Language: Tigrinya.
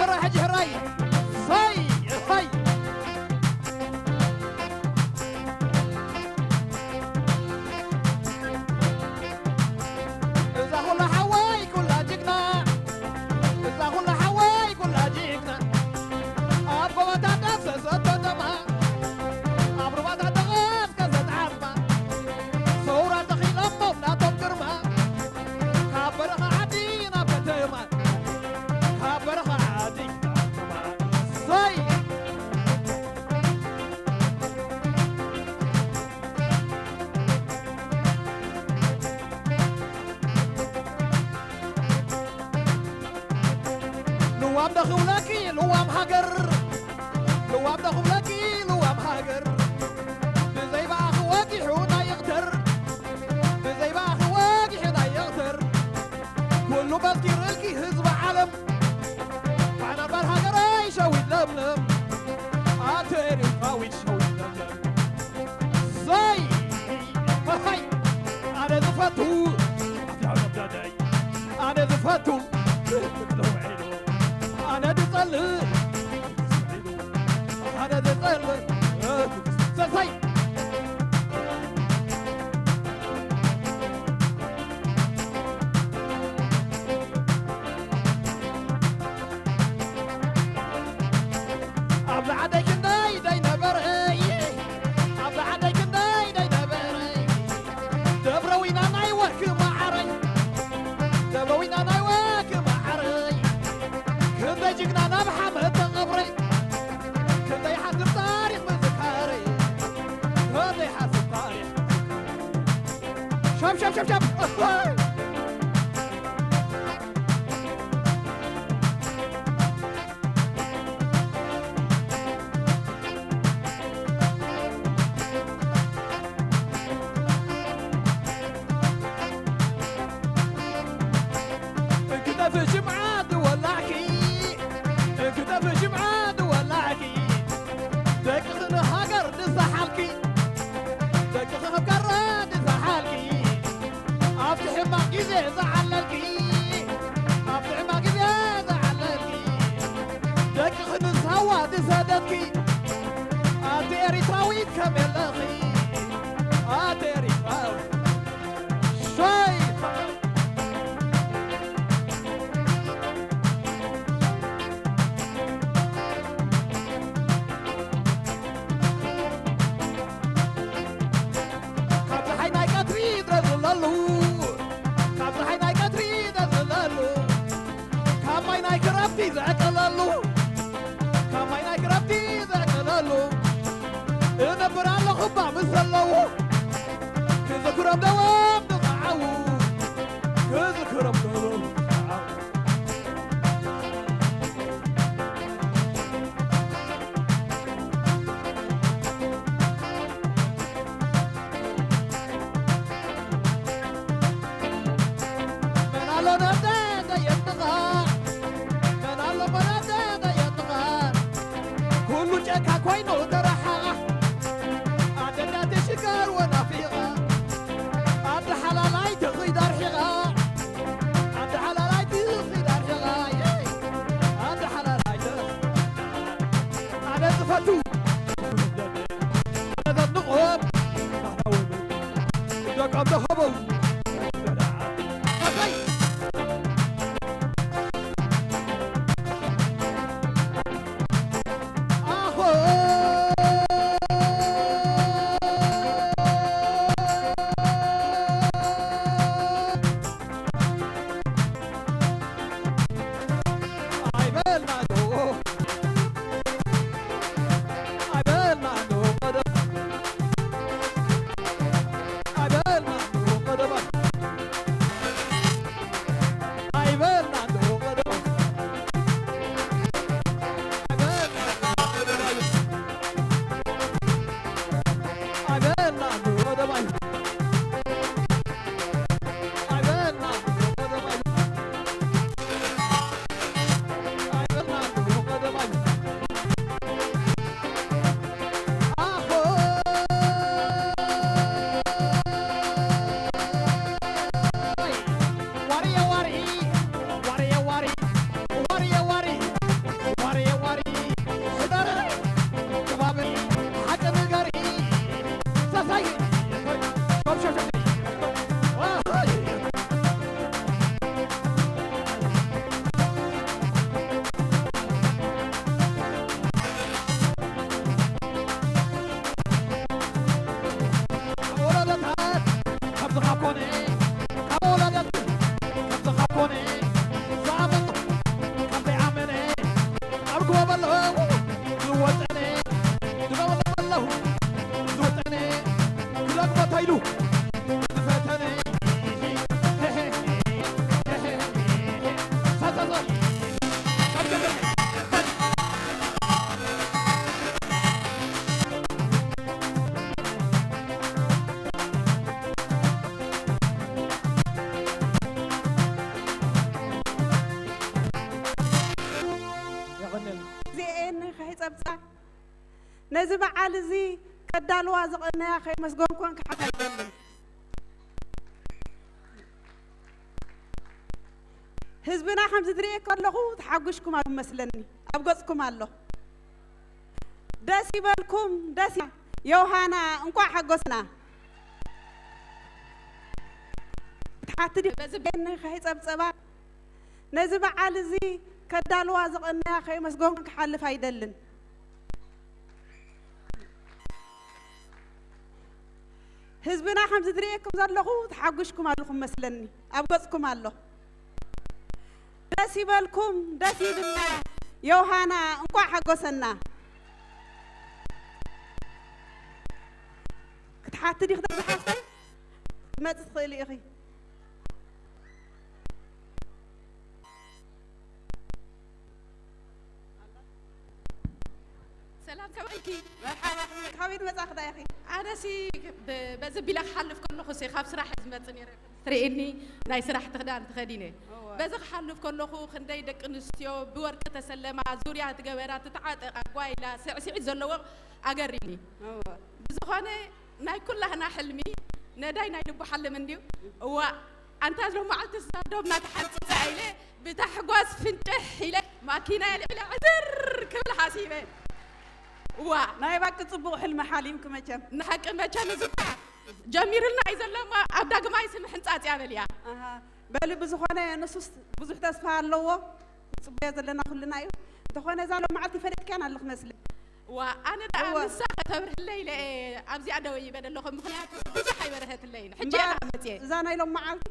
ሕራይ ሕጂ ሕራይ። ሆይ፣ ሆይ። እዛ ኩላ ሓወይ ኩላ ጅግና፣ እዛ ኩላ ሓወይ ኩላ ጅግና፣ ኣብ ጎቦታት ኣፍሰሰቶ ደማ፣ ኣብ ሩባታት ተቐስቀሰት ዓጽማ፣ ሰውራ ተኺሎሞም ናቶም ግርማ፣ ካብ በረኻ ዓዲ ናብ ከተማ፣ ካብ በረኻ ዓዲ። ሰይ! ልዋም ዶ ክብለኪ ልዋም ሃገር፣ ልዋም ዶ ክብለኪ ልዋም ሃገር፣ ብዘይ ብኣኺ ወጊሑ ናይ ይቕተር፣ ብዘይ ብኣኺ ወጊሑ ናይ ይቕተር። ኩሉ መስኪርልኪ ህዝቢ ዓለም፣ ባሕና ባር ሃገረይ ሸዊት ለምለም፣ ኣንተ ኤርትራዊት ሸዊት ለምለም። ዘይ፣ ሃይ፣ ኣነ ዝፈቱ፣ ኣነ ዝፈቱ፣ ኣነ ዝጸልእ፣ ኣነ ዝጸልእ፣ ሰሰይ። ኣብዛ ዓደይ ክንደይ ደይ ነበረ፣ ኣብዛ ዓደይ ክንደይ ደይ ነበረ፣ ደብረ ዊና ናይ ወርቂ መዓረይ፣ ደብረ ዊና ናይ ወርቂ መዓረይ፣ ክንደይ ጅግና ናብ ሓመድ ተቐብረ፣ ክንደይ ሓስብ ታሪኽ ምዝካረ፣ ክንደይ ሓስብ ታሪኽ። ሸብ ሸብ ሸብ ሸብ። እንክጠፍእ ሽምዓ ዝወላዕኪ፣ እንክጠፍእ ሽምዓ ዝወላዕኪ፣ ደቅኺ ንሃገር ዝሰሓልኪ፣ ደቅኺ ካብ ካራ ዝሰሓልኪ፣ ኣብቲ ሕማቕ ግዜ ዝዓለልኪ፣ ኣብቲ ሕማቕ ግዜ ዝዓለልኪ፣ ደቅኺ ንሳዋ ዝሰደድኪ፣ ኣቲ ኤሪትራዊት ከመይ ኣለኺ? ኣቲ ኤሪትራዊት ሸይ ካብ ፀሓይ ናይ ቀትሪ ዝለሉ፣ ካብ ፀሓይ ናይ ቀትሪ ዝለሉ፣ ካብ ማይ ናይ ክረምቲ ዝዕቀለሉ፣ ካብ ማይ ናይ ክረምቲ ዝዕቀለሉ፣ እነብር ኣለኹ እባ ምስ ዘለዉ፣ ክዝክሮም ደዎም ዝኸዓዉ፣ ክዝክሮም ደዎም ዝኸዓዉ። መን ኣሎ ነብሰ ዘየጥቓ? መን ኣሎ መናብሰ ዘየጥቓ? ኩሉ ጨካ ኮይኑ ተረሓቓ። ኣደዳ ትሽከር ወናፊቓ። ዝመጻ፣ ነዚ በዓል እዚ ከዳልዋ ዝቐነያ ከየመስገንኩወን ክሓልፍ ኣይደልን። ህዝብና ከምዚ ዝሪኤ ከለኹ ተሓጒስኩም ኣብ መስለኒ፣ ኣብ ገጽኩም ኣሎ። ደስ ይበልኩም፣ ደስ ይ-፣ ዮሃና እንቋዕ ሓጎስና። ክትሓቲ ዲ-፣ በዚ ቤት ናይ ጸብጸባ ነዚ በዓል እዚ ከዳልዋ ዝቐነያ ከየመስገንኩ ክሓልፍ ኣይደልን። ህዝብና ከምዚ ዝርእየኩም ዘለኹ ተሓጒስኩም ኣለኹም መስለኒ፣ ኣብ ገጽኩም ኣሎ። ደስ ይበልኩም፣ ደስ ይብልና። ዮሃና እንቋዕ ሓጎሰና። ክትሓቲ ዲኺ ዝሓፍተይ? ክትመጺ ትኽእሊ ኢኺ። ሰላም፣ ከመይ ኢልኪ? መርሓባ፣ ከመይ፣ ካበይ ትመጻ ክዳ ኢኺ? ኣነሲ ብ-፣ በዚ ቢለ ክሓልፍ ከለኹ ሲ ካብ ስራሕ እየ ዝመጽእ ነይረ። ትርእየኒ ናይ ስራሕ ክዳን ተኸዲነ። እወ። በዚ ክሓልፍ ከለኹ ክንደይ ደቂ ኣንስትዮ ብወርቂ ተሰለማ፣ ዙርያ ትገበራ፣ ትተዓጠቃ፣ ጓይላ፣ ስዕስዒት ዘለዎ ኣገሪምኒ። እወ። ብዝኾነ ናይ ኩላህና ሕልሚ ነዳይ ናይ ልቡ ሓልም እንድዩ። እዋ፣ ኣንታ ሎማዓልቲ እዛ ዶብና ተሓንፂፃ ኢለ ብታሕጓስ ፍንጭሕ ኢለ ማኪና ልዕለ ዕዝር ክብል ሓሲበ። እዋ። ናይ ባቂ ጽቡቕ ሕልሚ ሓሊምኪ መቸም። ንሓቂ መቸም እዚ እኳ ጀሚሩልና እዩ ዘሎ እሞ ኣብ ዳግማይ ስም ሕንጻጽ እያ በልያ። ኣሃ። በሊ ብዝኾነ ንሱስ ብዙሕ ተስፋ ኣለዎ። ንጽበዮ ዘለና ኩልና እዩ። እንተኾነ እዛ ሎማዓልቲ ፈሊጥክያን ኣለኽ መስለኒ። ዋ፣ ኣነ ደኣ እወ። ንሳ ከተብርህለይ ኢለ እየ ኣብዚኣ ደው ይበለ ኣለኹ። ምኽንያቱ ብዙሕ ኣይበርሀትለይን። ሕጂ እያ እምበኣር መጽየ። እዛ ናይ ሎማዓልቲ